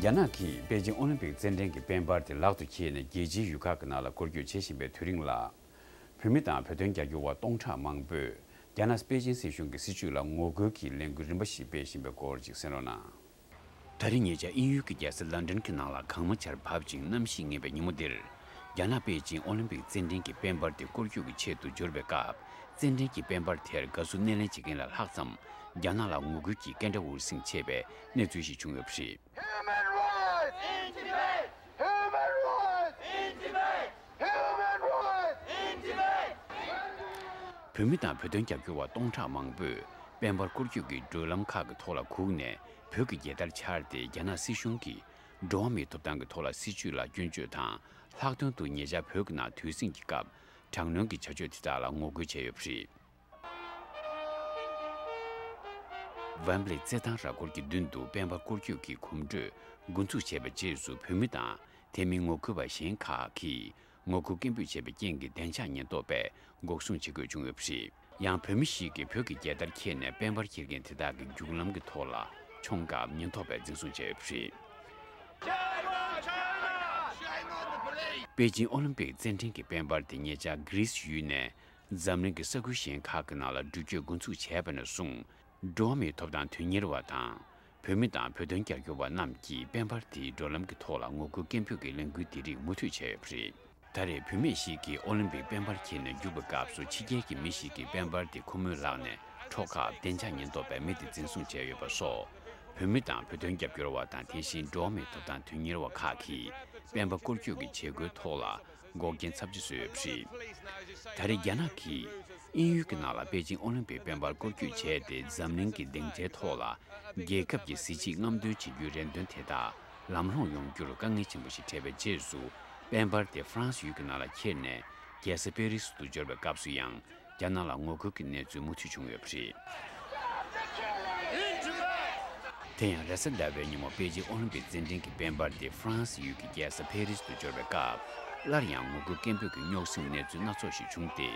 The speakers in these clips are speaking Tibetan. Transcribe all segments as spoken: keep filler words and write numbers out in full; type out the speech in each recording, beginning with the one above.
རྒྱ་ནག་གིས་པེ་ཅིང་ཨོ་ལིམ་པིག་རྩེད་འགྲན་གྱི་དཔལ་འབར་དེ་ལག་ཏུ་འཁྱེར་ནས་རྒྱལ་སྤྱིའི་ཡུལ་ཁག་གི་ནང་ལ་སྐོར་སྐྱོད་བྱེད་བཞིན་པའི་དུས་རིང་ལ། བོད་མི་དང་བོད་དོན་རྒྱབ་སྐྱོར་བ་སྟོང་ཕྲག་མང་པོས་རྒྱ་ནག་པེ་ཅིང་སྲིད་གཞུང་གི་སྲིད་བྱུས་ལ་ངོ་རྒོལ་གྱི་ལས་འགུལ་རིམ་པ་ཞིག་སྤེལ་བཞིན་པའི་སྐོར་ཅིག་གསན་རོགས་གནང་། ད་རེས་ཉེ་ཆར་དབྱིན་ཡུལ་གྱི་རྒྱལ་ས་ལན་ཌན་གྱི་ནང་ལ་གངས་མོ་ཆར་བབས་ཤིང་གནམ་གཤིས་ངན་པའི་ཉིན་མོ་འདིར། རྒྱ་ནག་པེ་ཅིང་ཨོ་ལིམ་པིག་རྩེད་འགྲན་གྱི་དཔལ་འབར་དེ་སྐོར་སྐྱོད་ཀྱི་ཆེད་དུ་འབྱོར་བའི་སྐབས། རྩེད་འགྲན་གྱི་དཔལ་འབར་དེར་དགའ་བསུ་སྣེ་ལེན་བྱེད་མཁན་ལས་ལྷག་ཙམ། རྒྱ་ནག་ལ་ངོ་རྒོལ་གྱི་སྐད་སྒྲ་འུར་ཟིང་བྱས་པའི་གནས་ཚུལ་ཞིག་བྱུང་ཡོད་པ་རེད། Human rights in Tibet! Human rights in Tibet! Human rights in Tibet! བོད་མི་དང་བོད་དོན་རྒྱབ་སྐྱོར་བ་སྟོང་ཕྲག་མང་པོས་དཔལ་འབར་སྐོར་སྐྱོད་ཀྱི་བགྲོད་ལམ་ཁག་གི་ཐོག་ལ་བཀུག་ནས། བོད་ཀྱི་རྒྱལ་དར་འཕྱར་ཏེ། རྒྱ་ནག་སྲིད་གཞུང་གིས་འགྲོ་བ་མིའི་ཐོབ་ཐང་གི་ཐོག་ལ་སྲིད་བྱུས་ལ་སྐྱོན་བརྗོད་དང་། ལྷག་དོན་དུ་ཉེ་ཆར་བོད་ཀྱི་ནང་དུས་ཟིང་གི་སྐབས་དྲག་གནོན་གྱི་བྱ་སྤྱོད་དེ་དག་ལ་ངོ་རྒོལ་བྱས་ཡོད་པ་རེད། ཝེམ་བྷི་ལི་རྩེད་ཐང་ར་སྐོར་གྱི་མདུན་དུ་དཔལ་འབར་སྐོར་སྐྱོད་ཀྱི་གོམ་བགྲོད་འགོ་འཛུགས་བྱས་པའི་རྗེས་སུ། བོད་མི་དང་དེ་མིན་ངོ་རྒོལ་བ་གཞན་ཁག་གིས་ངོ་རྒོལ་སྐད་འབོད་བྱས་པའི་རྐྱེན་གྱིས་བདེ་འཇགས་ཉེན་རྟོག་པས་འགོག་སྲུང་བྱེད་དགོས་བྱུང་ཡོད་པ་རེད། ཡང་བོད་མི་ཞིག་གིས་བོད་ཀྱི་རྒྱལ་དར་འཁྱེར་ནས་དཔལ་འབར་འཁྱེར་མཁན་དེ་དག་གི་རྒྱུག་ལམ་གྱི་ཐོག་ལ་མཆོང་སྐབས་ཉེན་རྟོག་པས་འཛིན་བཟུང་བྱས་ཡོད་པ་རེད། པེ་ཅིང་ཨོ་ལིམ་པིག་རྩེད་འགྲན་གྱི་དཔལ་འབར་དེ་ཉེ་ཆར་གྷི་རིས་ཡུལ་ནས་འཛམ་གླིང་གི་ས་ཁུལ་གཞན་ཁག་གི་ནང་ལ་འགྲུལ་སྐྱོད་འགོ་འཛུགས་བྱས་པ་ནས་བཟུང་། འགྲོ་བ་མིའི་ཐོབ་ཐང་དོན་གཉེར་བ་དང་། བོད་མི་དང་བོད་དོན་རྒྱབ་སྐྱོར་བ་རྣམས་ཀྱིས་དཔལ་འབར་དེའི་བགྲོད་ལམ་གྱི་ཐོག་ལ་ངོ་རྒོལ་སྐད་འབོད་ཀྱི་ལས་འགུལ་དེ་རིགས་མུ་མཐུད་བྱས་ཡོད་པ་རེད། ད་རེས་བུད་མེད་ཞིག་གིས་ཨོ་ལིམ་པིག་དཔལ་འབར་འཁྱེར་ནས་རྒྱུག་པའི་སྐབས་སུ། ཕྱི་རྒྱལ་གྱི་མི་ཞིག་གིས་དཔལ་འབར་དེ་ཁོ་མོའི་ལག་ནས་འཕྲོག་སྐབས། བདེ་འཇགས་ཉེན་རྟོག་པས་མི་དེ་འཛིན་བཟུང་བྱས་ཡོད་པ་སོགས། བོད་མི་དང་བོད་དོན་རྒྱབ་སྐྱོར་བ་དང་། དེ་བཞིན་འགྲོ་བ་མིའི་ཐོབ་ཐང་དོན་གཉེར་བ་ཁག་གིས་དཔལ་འབར་སྐོར་སྐྱོད་ཀྱི་བྱེད་སྒོའི་ཐོག་ལ་འགོག་རྐྱེན་ཚབས་ཆེ་བཟོས་ཡོད་པ་རེད། ད་རེས་རྒྱ་ནག་གིས་དབྱིན་ཡུལ་གྱི་ནང་ལ་པེ་ཅིང་ཨོ་ལིམ་པིག་དཔལ་འབར་སྐོར་སྐྱོད་བྱས་ཏེ། འཛམ་གླིང་གི་སྡིངས་ཆའི་ཐོག་ལ་རྒྱལ་ཁབ་ཀྱི་གཟི་བརྗིད་རྔམ་སྟོན་བྱེད་རྒྱུའི་རེ་འདུན་དེ་དག་ལམ་ལྷོང་ཡོང་རྒྱུར་དཀའ་ངལ་ཆེན་པོ་ཞིག་འཕྲད་པའི་རྗེས་སུ། དཔལ་འབར་དེ་ཧྥ་རན་སི་ཡུལ་གྱི་ནང་ལ་འཁྱེར་ནས་རྒྱལ་ས་པེ་རི་སི་ཏུ་འབྱོར་བའི་སྐབས་སུ་ཡང་། རྒྱ་ནག་ལ་ངོ་རྒོལ་གྱི་གནས་ཚུལ་མུ་མཐུད་བྱུང་ཡོད་པ་རེད། དེ་ཡང་རེས་གཟའ་ཟླ་བའི་ཉིན་མོ་པེ་ཅིང་ཨོ་ལིམ་པིག་རྩེད་འགྲན་གྱི་དཔལ་འབར་དེ་ཧྥ་རན་སི་ཡུལ་གྱི་རྒྱལ་ས་ཕེ་རི་སི་ཏུ་འབྱོར་བའི་སྐབས། སླར་ཡང་ངོ་རྒོལ་སྐད་འབོད་ཀྱི་རྙོག་ཟིང་གནས་ཚུལ་སྣ་ཚོགས་ཤིག་བྱུང་སྟེ།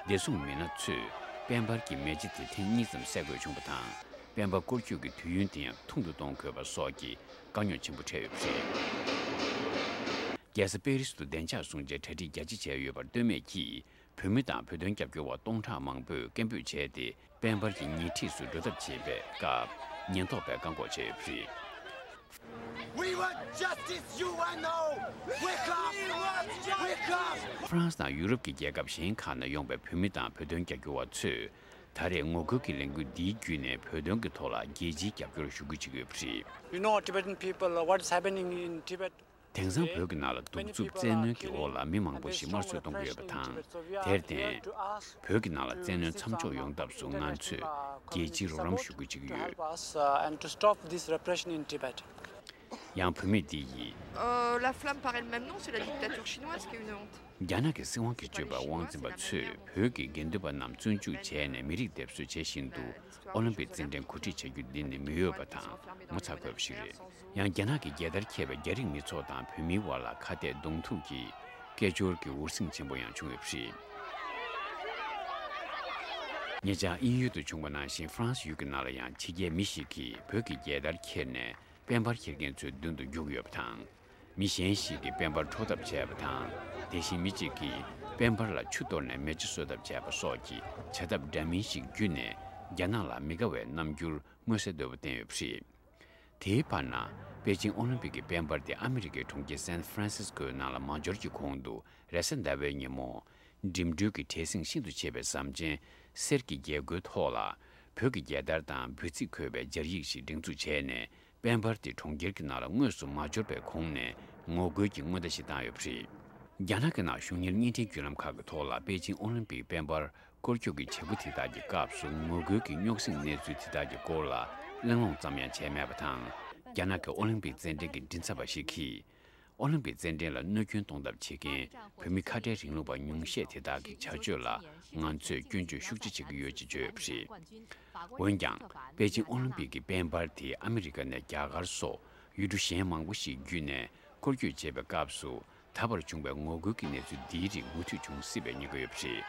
བདེ་སྲུང་མི་སྣ་ཚོས་དཔལ་འབར་གྱི་མེ་ལྕེ་དེ་ཐེངས་གཉིས་ཙམ་བསད་དགོས་བྱུང་བ་དང་། དཔལ་འབར་སྐོར་སྐྱོད་ཀྱི་དུས་ཡུན་དེ་ཡང་ཐུང་དུ་གཏོང་དགོས་པ་སོགས་ཀྱི་དཀའ་རྙོག་ཆེན་པོ་འཕྲད་ཡོད་པ་རེད། རྒྱལ་ས་པེ་རི་སི་ཏུ་བདེ་འཇགས་སྲུང་བྱའི་གྲ་སྒྲིག་རྒྱ་ཆེ་བྱས་ཡོད་པར་ལྟོས་མེད་ཀྱིས། བོད་མི་དང་བོད་དོན་རྒྱབ་སྐྱོར་བ་སྟོང་ཕྲག་མང་པོས་སྐད་འབོད་བྱས་ཏེ། དཔལ་འབར་གྱི་ཉེ་འཁྲིས་སུ་འགྲོ་ཐབས་བྱེད་པའི་སྐབས། ཉེན་རྟོག་པས་བཀག་འགོག་བྱས་ཡོད་པ་རེད། We want justice, U N O! Wake up! Wake up! ཧྥ་རན་སི་དང་ཡུ་རོབ་ཀྱི་རྒྱལ་ཁབ་གཞན་ཁག་ནས་ཡོང་པའི་བོད་མི་དང་བོད་དོན་རྒྱབ་སྐྱོར་བ་ཚོས། ད་རེས་ངོ་རྒོལ་གྱི་ལས་འགུལ་འདིའི་བརྒྱུད་ནས་བོད་དོན་གྱི་ཐོག་ལ་རྒྱལ་སྤྱིའི་རྒྱབ་སྐྱོར་ཞུ་སྐུལ་བྱེད་ཀྱི་ཡོད་པ་རེད། You know, Tibetan people, what is happening in Tibet? དེང་སང་བོད་ཀྱི་ནང་ལ་གདུག་རྩུབ་བཙན་གནོན་གྱི་འོག་ལ་མི་མང་པོ་ཞིག་དམར་གསོད་གཏོང་གི་ཡོད་པ་དང་། དེར་བརྟེན། བོད་ཀྱི་ནང་ལ་བཙན་གནོན་མཚམས་འཇོག་ཡོང་ཐབས་སུ་ང་ཚོས་རྒྱལ་སྤྱིའི་རོགས་རམ་ཞུ་སྐུལ་བྱེད་ཀྱི་ཡོད། Help us, uh, and to stop this repression in Tibet. ཡང་བུད་མེད་འདི་ཡིས། Euh, la flamme paraît le même nom, c'est la dictature chinoise qui est venante. རྒྱ་ནག་གི་སྲིད་དབང་གིས་གཅོད་པའི་དབང་འཛིན་པ་ཚོས་བོད་ཀྱི་དགེ་འདུན་པ་རྣམས་བཙོན་འཇུག་བྱས་ནས་མི་རིགས་སྡེབ་གསོད་བྱེད་བཞིན་དུ། ཨོ་ལིམ་པིག་རྩེད་འགྲན་གོ་སྒྲིག་བྱ་རྒྱུ་འདི་ནི་མི་འོས་པ་དང་ངོ་ཚ་དགོས་པ་ཞིག་རེད། ཡང་རྒྱ་ནག་གི་རྒྱལ་དར་འཁྱེར་བའི་རྒྱ་རིགས་མི་ཚོགས་དང་བོད་མིའི་བར་ལ་ཁ་གཏད་གདོང་ཐུག་གི་སྐད་ཅོར་གྱི་འུར་ཟིང་ཆེན་པོ་ཡང་བྱུང་ཡོད་པ་རེད། ཉེ་ཆར་དབྱིན་ཡུལ་དུ་བྱུང་བ་ནང་བཞིན། ཧྥ་རན་སི་ཡུལ་གྱི་ནང་ལ་ཡང་ཕྱི་རྒྱལ་མི་ཞིག་གིས་བོད་ཀྱི་རྒྱལ་དར་འཁྱེར་ནས་དཔལ་འབར་འཁྱེར་མཁན་ཚོའི་མདུན་དུ་རྒྱུགས་ཡོད་པ་དང་། མི་གཞན་ཞིག་གིས་དཔལ་འབར་འཕྲོག་ཐབས་བྱས་པ་དང་། དེ་བཞིན་མི་གཅིག་གིས་དཔལ་འབར་ལ་ཆུ་གཏོར་ནས་མེ་ལྕེ་གསོད་ཐབས་བྱས་པ་སོགས་ཀྱི་བྱ་ཐབས་འདྲ་མིན་ཞིག་བརྒྱུད་ནས། རྒྱ་ནག་ལ་མི་དགའ་བའི་རྣམ་འགྱུར་མངོན་གསལ་དོད་པོ་བསྟན་ཡོད་པ་རེད། དེའི་བར་ན། པེ་ཅིང་ཨོ་ལིམ་པིག་གི་དཔལ་འབར་དེ་ཨ་མི་རི་ཀའི་གྲོང་ཁྱེར་སན་ཧྥ་རན་སིས་ཀོའི་ནང་ལ་མ་འབྱོར་གྱི་གོང་དུ། རེས་གཟའ་ཟླ་བའི་ཉིན་མོ། འགྲིམ་འགྲུལ་གྱི་བྲེལ་ཟིང་ཤིན་ཏུ་ཆེ་བའི་ཟམ་ཆེན་གསེར་གྱི་རྒྱལ་སྒོའི་ཐོག་ལ། བོད་ཀྱི་རྒྱལ་དར་དང་འབོད་ཚིག་འཁོད་པའི་སྦྱར་ཡིག་ཞིག་སྒྲེང་འཛུགས་བྱས་ནས། དཔལ་འབར་དེ་གྲོང་ཁྱེར་གྱི་ནང་ལ་དངོས་སུ་མ་འབྱོར་བའི་གོང་ནས་ངོ་རྒོལ་གྱི་སྔོན་བརྡ་ཞིག་བཏང་ཡོད་པ་རེད། རྒྱ་ནག་གི་ནང་གཞུང་གཉེར་བརྙན་འཕྲིན་བརྒྱུད་ལམ་ཁག་གི་ཐོག་ལ། པེ་ཅིང་ཨོ་ལིམ་པིག་དཔལ་འབར་སྐོར་སྐྱོད་ཀྱི་བྱེད་སྒོ་དེ་དག་གི་སྐབས་སུ་ངོ་རྒོལ་གྱི་རྙོག་ཟིང་གནས་ཚུལ་དེ་དག་གི་སྐོར་ལ་གླེང་སློང་ཙམ་ཡང་བྱས་མེད་པ་དང་། རྒྱ་ནག་གི་ཨོ་ལིམ་པིག་རྩེད་འགྲན་གྱི་མགྲིན་ཚབ་པ་ཞིག་གིས། ཨོ་ལིམ་པིག་རྩེད་འགྲན་ལ་གནོད་སྐྱོན་གཏོང་ཐབས་བྱེད་མཁན་བོད་མི་ཁ་བྲལ་རིང་ལུགས་པ་ཉུང་ཤས་དེ་དག་གི་བྱ་སྤྱོད་ལ་ང་ཚོས་སྐྱོན་བརྗོད་ཤུགས་ཆེ་བྱེད་ཀྱི་ཡོད་ཅེས་བརྗོད་ཡོད་པ་རེད། འོན་ཀྱང་། པེ་ཅིང་ཨོ་ལིམ་པིག་གི་དཔལ་འབར་དེ་ཨ་མི་རི་ཀ་ནས་རྒྱ་གར་སོགས་ཡུལ་གྲུ་གཞན་མང་པོ་ཞིག་བརྒྱུད་ནས་འཁོར་སྐྱོད་བྱེད་པའི་སྐབས་སུ། ད་བར་བྱུང་བའི་ངོ་རྒོལ་གྱི་གནས་ཚུལ་འདིའི་རིགས་མུ་མཐུད་འབྱུང་སྲིད་པའི་ཉེན་ཁ་ཡོད་པ་རེད།